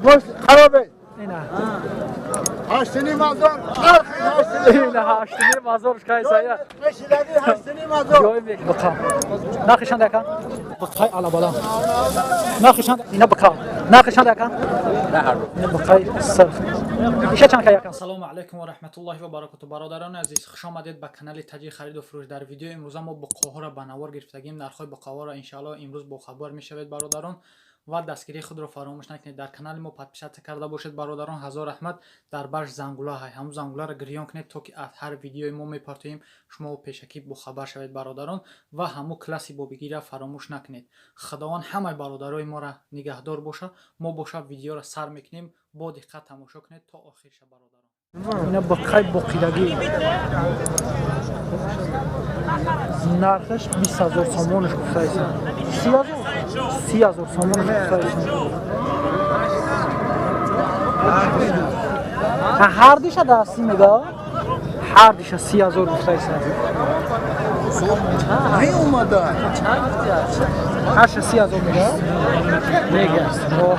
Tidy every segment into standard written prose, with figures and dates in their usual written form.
Харобе. Ина. 8.5 ҳазор. Ина 8.5 ҳазор кайса. Қишидаги 8.5 ҳазор. Ҷой мек бқа. Нархи чанд ака? Бқай ала бала. Нархи чанд? Ина бқа. Нархи чанд ака? Ина бқай сирх. Иша чанд кай ака? Ассалому алайкум ва раҳматуллоҳи ва баракоту. Бародарони азиз, хуш омадед ба канали Таҷи хариду фурӯш. Дар видеои имрӯза мо буқоҳоро ба навор гирифтагим. Нархҳои буқоҳоро иншааллоҳ имрӯз бохабар мешавед, бародарон, ва дастгирии худро фаромӯш накунед. Дар канали мо подписаться карда бошед, бародарон. Ҳазор раҳмат. Дар бахш зангула ҳай, ҳамун зангуларо гирён кунед, то ки аз ҳар видеои мо мепартоем, шумо пешакӣ бохабар шавед, бародарон, ва ҳамун класси бобигирро фаромӯш накунед. Худованд ҳамаи бародарои моро нигаҳдор боша. Мо боша видеоро сар мекунем, бо диққат тамошо кунед то охирша, бародарон. Ина бқай боқидагӣ. Нархаш 20 ҳазор сомонаш гуфтаисан. 30 ҳазор? 30 ҳазор сомонаш гуфтаисан. Ҳар диша дасти мега? Ҳар диша 30 ҳазор гуфтаисан. Омада. Ҳарша 30 ҳазор мега? Мега.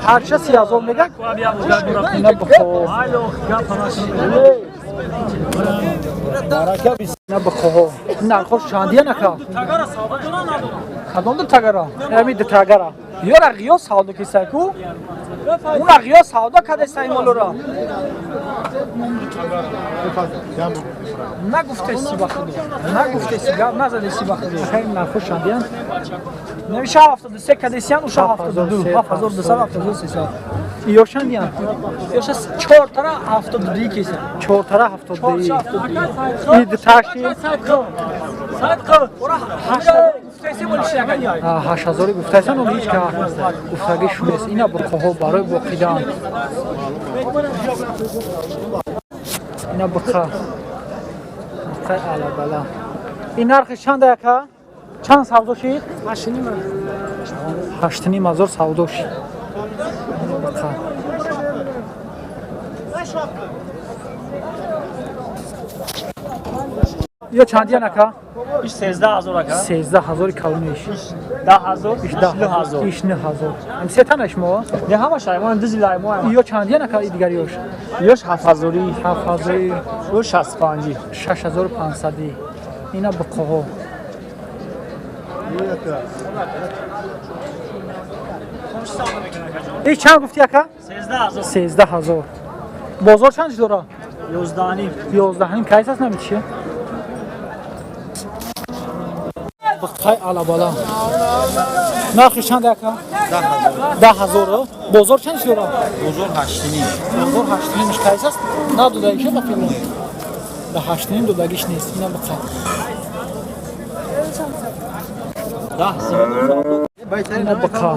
Ҳарша 30 ҳазор мега? Ина бқо. Ина бқоҳо. Нархош чандия нака? Кадом ду тагара? Ами ду тагара. Ёра ғиё савдо кисай ку? Уна ғиё савдо кадесай молора. Нагуфтеси ба худо. Нагуфтеси, гап назадеси ба худо. Хай нархош чандиян? Навиша 73 кадесиян, уша 72. 7200, 7300. Ё чандиян? Ёша 4 тара 72 кеса. 4 тара 72. И дуташи? Садқо. Ора гуфтеси болиши ага. 8000 гуфтайсан, он ҳеҷ ка гуфтагиш нест. Ина буқоҳо барои боқидан. Ина буқа. Буқаи ала бала. Ин нархи чанд ака? Чанд савдо шид? 8.5. 8.5 ҳазор савдо шид. Буқа. Ё чандиян ака? 13 ҳазор ака. 13 ҳазори калониш. 10 ҳазор, 9 ҳазор. 9 ҳазор. Ам се танаш мо? Не ҳамаш аймон дизи лаймо. Ё чандиян ака дигариёш? Ёш 7 ҳазори, 7 ҳазори, ё 65. 6500. Ина буқоҳо. И чанд гуфти ака? 13 ҳазор. 13 ҳазор. Бозор чанд дора? 11.5. 11.5 кайс аст намитиши? Бқай ала бала. Нархи чанд ака? 10 ҳазор. Бозор чанд дора? Бозор 8.5. Бозор 8.5 кайс аст? Надодагиша ба филм. Да 8.5 додагиш нест. Ина бқа. 10 сомон. Ина бқа.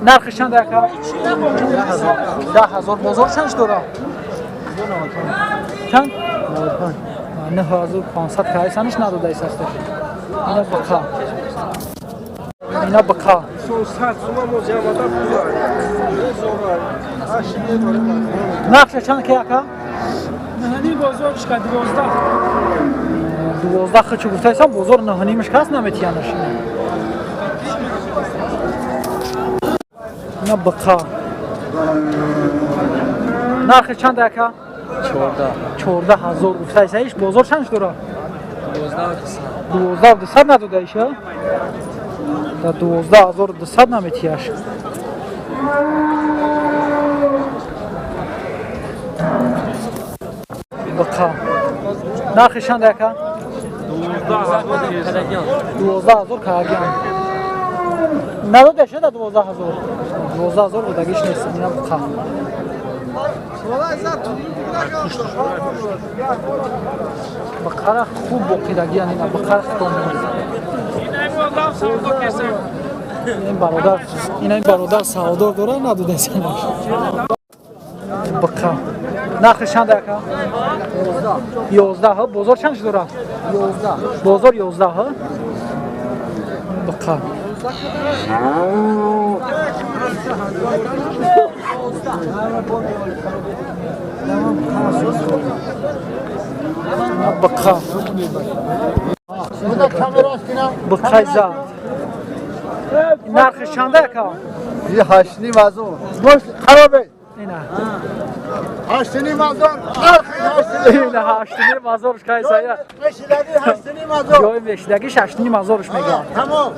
Нархи чанд ака? 10 ҳазор. Бозор чанд дора? Чанд? 9500 кайсаниш надодаис аст. Ина бқа. Ина бқа. Нархи чанд ки ака? Нахани бозор чика 12. 12 хичу гуфтайсам, бозор 9.5 кас наметиянаш. Ина бқа. Нархи чанд ака? 14. 14 ҳазор гуфтайсаиш, бозор чанд дора? 12 12 200 надодаиш, а? Да 12 ҳазор 200 наметияш. Бқа. Нархи чанд ака? 12 ҳазор карагян. Надодаиш, да 12 ҳазор. 12 ҳазор додагиш нест. Ина бқа. Бақара хуб боқидагиян, ина бақара хитон. Ин бародар, ина ин бародар савдор дора, надодасанаш. Бқа. Нархи чанд ака? 11. Бозор чанд дора? 11. Бозор 11. Бқа. Бқа. Бқай зард. Нархи чанд ака? یه هشت نیم از اون باش خرابه. اینا. هشت نیم از اون. اینا هشت نیم هزارش کایسا. هشت نیم هزار. جای مشدگی هشت نیم هزارش میگم. تمام.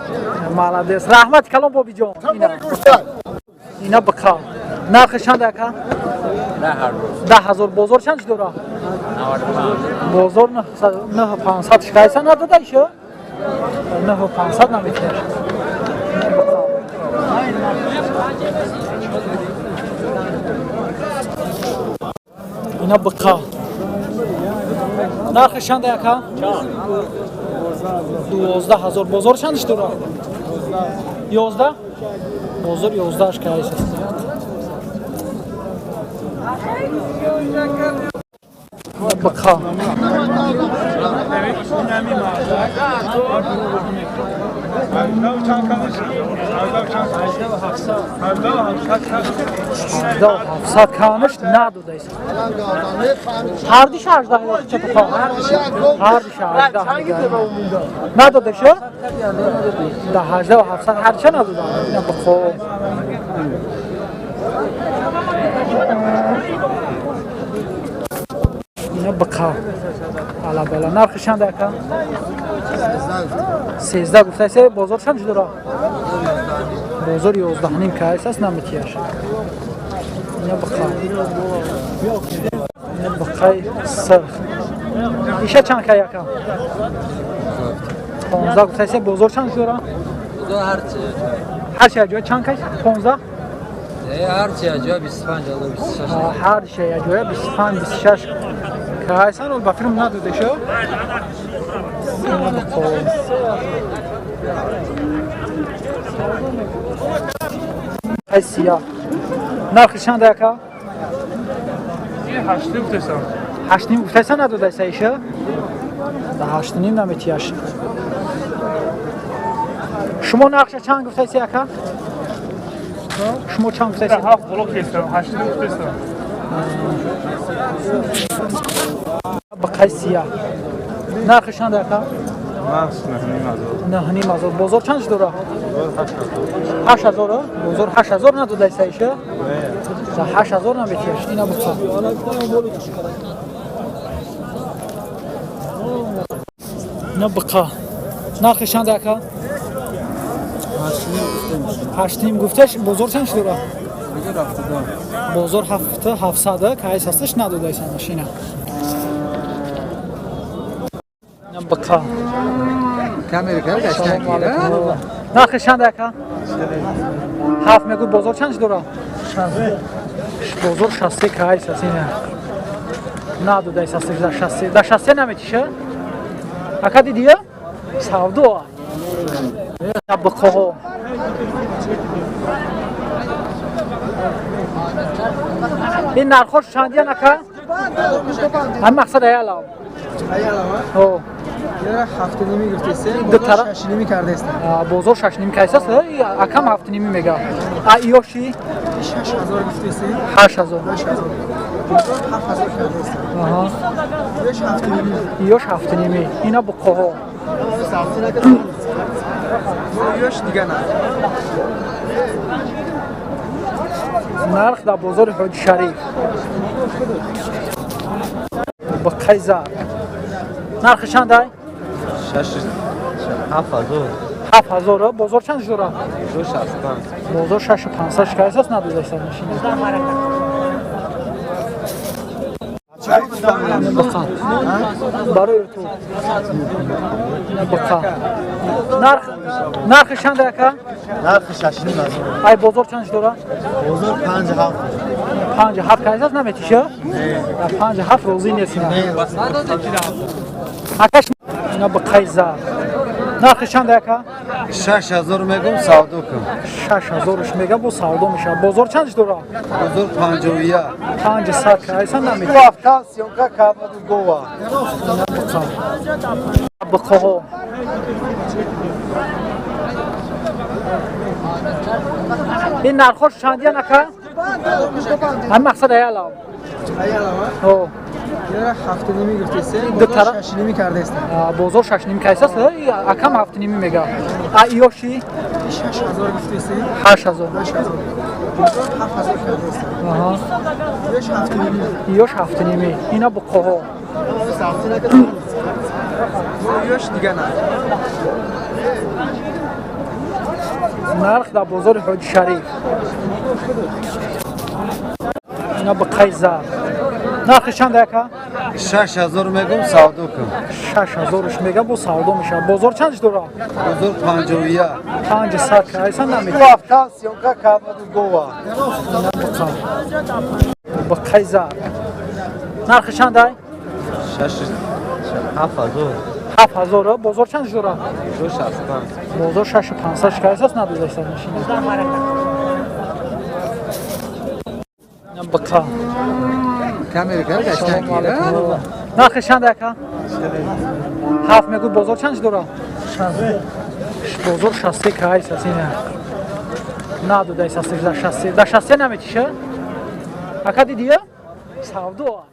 مالادس. رحمت کلام بابی جان. اینا. اینا بکا. نرخ چند اکا؟ 10,000. بازار چند داره؟ بازار 9,500 شکایسا نداده ایشو؟ 9,500 نمیتونش. اینا بکا. نرخ چند اکا؟ 12,000. بازار چندش داره؟ 11؟ بازار 11 شکایسا. بکا. هفتصد کانش نداده است. هر دیش 18 چطور؟ هر دیش 18 نداده شو؟ ده 18 و 700 هر چه نداده؟ اینا بخو. اینا بکا. علا بالا نرخ چند اکا؟ 13 گفته سه بازار چند داره؟ بازار 11 نیم کایس است نمیتیش. اینا بکا. اینا بکای سرخ. ایشه چند کای اکا؟ 15 گفته سه بازار چند داره؟ هر چی جای چند کای؟ 15؟ هر چی جای 25 26. هر چی جای 25 26 کایسان با فیلم نداده شو؟ سیاه. نرخ چند اکا؟ 8 گفتسان. 8 نیم گفتسان نداده سایشه؟ ده 8 نیم نمیتیش. شما نرخ چند گفتسی اکا؟ شما چند گفتسی؟ 7 بلوک گفتم، 8 نیم گفتسان. بقای سیاه. نرخ چند اکا؟ 9,500. بازار چند داره؟ 8,000. بازار 8,000 نداده سایشه؟ 8,000 نمیتیش. اینا بخواه. اینا بقا. نرخ چند اکا؟ 8,5 گفتش. بازار چند داره؟ بازار 7,700 کایس هستش نداده سایش. اینا. اینا بقا. نرخ چند اکا؟ 7 میگو. بازار چند داره؟ بازار 63 کایس هست. اینا نداده است. 63 در 63 نمیتیشه؟ اکا دیدی؟ سودو. بقا. این نرخوش چندیان اکا؟ هم مقصد ایالا. ها. 7 نیمی گفته دو طرف 6 نیمی کرده است. بازار 6 نیم کایس است. اکم 7 نیمی میگه. ایوشی 6000 گفته است. 8000. 8000. 7000 کرده است. آها. یوش 7 نیمی. یوش 7 نیمی. اینا بقاها. یوش دیگه نه. نرخ در بازار حاجی شریف. بقای زرد. نرخ چند ای؟ 7000. 7000. بازار چند داره؟ 65. بازار 6500 شکایت است نداده است نشینه. بقا. برای تو. بقا. نرخ چند اکا؟ نرخ 6,500. ای بازار چند داره؟ بازار 5,7. 5,7 کایس است نمیتیشه؟ 5,7 روزی نیست. اکاش اینا بقای زرد. نرخ چند اکا؟ 6,000 میگم سودا کن. 6,000 میگم با سودا میشه. بازار چند داره؟ بازار 51. 500 کایس نمیتیشه. رفتن سیونکا کامد گوا. بقا. این نرخوش چندیان اکا؟ هم مقصد ایالا. ها. 7.5 гуфтесте. Ду тараф 6.5 кардесте. Бозор 6.5 кайсаст, акам 7.5 мега. А иёши 6000 гуфтесте. 8000. 8000. Бозор 7000 кардесте. Аҳа. Иёш 7.5. Иёш 7.5. Ина буқоҳо. Иёш дига на. Нарх дар бозори Ҳоҷи Шариф. Ина буқаи зар. Нархи чанд яка? 6000 мегум савдо кун. 6000 мега бо савдо мешавад. Бозор чанд дора? Бозор 51. 500 кайса намед. Рафтан съёмка кардаду гова. Буқаи зар. Нархи чанд ай? 7000. 7000. Бозор чанд дора? 65. Бозор 6500 кайсас надодайса машина. Ина буқа. Камера Салому алейкум. Нархи чанд яка? 7 мегӯ, бозор чанд дора? Бозор 63 кайсас ина. Надодайса 63, да 63 наметиша? Ака дидия? Савдо.